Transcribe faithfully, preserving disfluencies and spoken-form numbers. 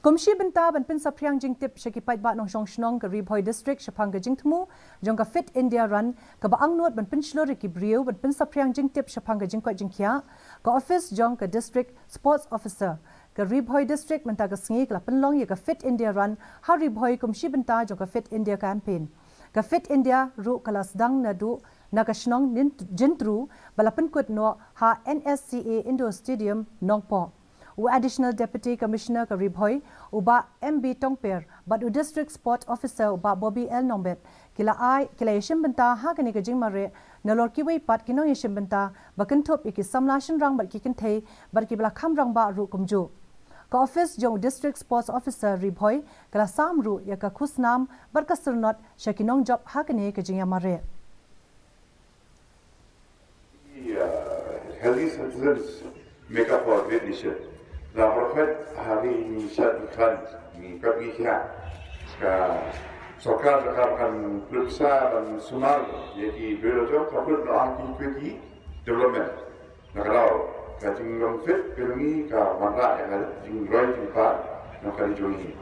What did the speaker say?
Kum shi bynta ban pynsaphriang jingtip sha ki paidbah nongshong shnong ka Ri Bhoi District shaphang ka jingthmu jong ka Fit India Run, kaba angnud ban pynshlur ïa ki briew ban pynsaphriang jingtip shaphang ka jingkoit jingkhiah, ka office jong ka District Sports Officer ka Ri Bhoi District mynta ka sngi ka la pynlong ïa ka Fit India Run ha Ri Bhoi kum shi bynta jong ka Fit India Campaign. Ka Fit India ruh ka la sdang naduh na ka shnong Jintru, ba la pynkut noh ha N S C A Indoor Stadium, Nongpoh. U Additional Deputy Commissioner ka Ri Bhoi, u Bah M B Tongper, bad u District Sport Officer, u Bah Bobby L Nongbet, ki la ai, ki la ïashim bynta ha kane ka jingmareh nalor kiwei pat ki nongïashim bynta ba kynthup ïa ki samla shynrang bad ki kynthei bad kiba la kham rangbah ruh kumjuh. Ka office jong u District Sports Officer Ri Bhoi ka la sam ruh ïa ka khusnam bad ka syrnod sha ki nongjop ha kane ka jingïamareh. Healthy citizens make up for a great nation. La pyrkhat ha ri ngi shat ngi khan ngi pep ngi khia. Ka sorkar jaka kan pyrksa ban sumar ïa ki bero jong ka pyrkhat ha ki kweki development. Na ka daw ka jinglong fit ka ngi ka wanrah ïa ka jingroi jingpar na ka ri jong ngi.